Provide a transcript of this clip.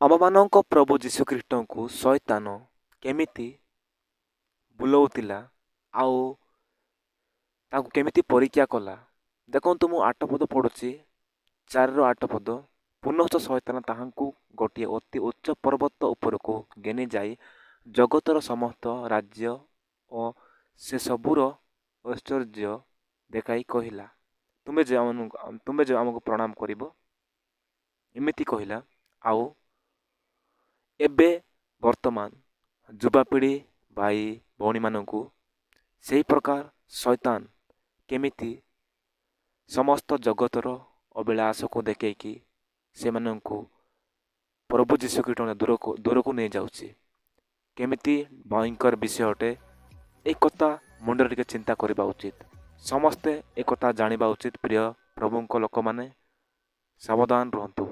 ଆମମାନଙ୍କ ପ୍ରଭୁ ଯୀଶୁଖ୍ରୀଷ୍ଟଙ୍କୁ ଶୟତାନ କେମିତି ବୁଲଉଥିଲା ଆଉ ତାଙ୍କୁ କେମିତି ପରୀକ୍ଷା କଲା। ଦେଖନ୍ତୁ, ମୁଁ 8 ପଦ ପଢ଼ୁଛି, 4ର 8 ପଦ। ପୁନଶ୍ଚ ଶୟତାନ ତାହାଙ୍କୁ ଗୋଟିଏ ଅତି ଉଚ୍ଚ ପର୍ବତ ଉପରକୁ ଘେନି ଯାଇ ଜଗତର ସମସ୍ତ ରାଜ୍ୟ ଓ ସେସବୁର ଐଶ୍ୱର୍ଯ୍ୟ ଦେଖାଇ କହିଲା, ତୁମେ ଯେ ଆମକୁ ପ୍ରଣାମ କରିବ, ଏମିତି କହିଲା। ଆଉ ଏବେ ବର୍ତ୍ତମାନ ଯୁବାପିଢ଼ି ଭାଇ ଭଉଣୀମାନଙ୍କୁ ସେହି ପ୍ରକାର ଶୈତାନ କେମିତି ସମସ୍ତ ଜଗତର ଅଭିଳାଷକୁ ଦେଖେଇକି ସେମାନଙ୍କୁ ପ୍ରଭୁ ଯୀଶୁ ଖ୍ରୀଷ୍ଟଙ୍କ ଦୂରକୁ ନେଇଯାଉଛି, କେମିତି ଭୟଙ୍କର ବିଷୟ ଅଟେ। ଏ କଥା ମୁଣ୍ଡରେ ଟିକେ ଚିନ୍ତା କରିବା ଉଚିତ। ସମସ୍ତେ ଏକଥା ଜାଣିବା ଉଚିତ। ପ୍ରିୟ ପ୍ରଭୁଙ୍କ ଲୋକମାନେ, ସାବଧାନ ରୁହନ୍ତୁ।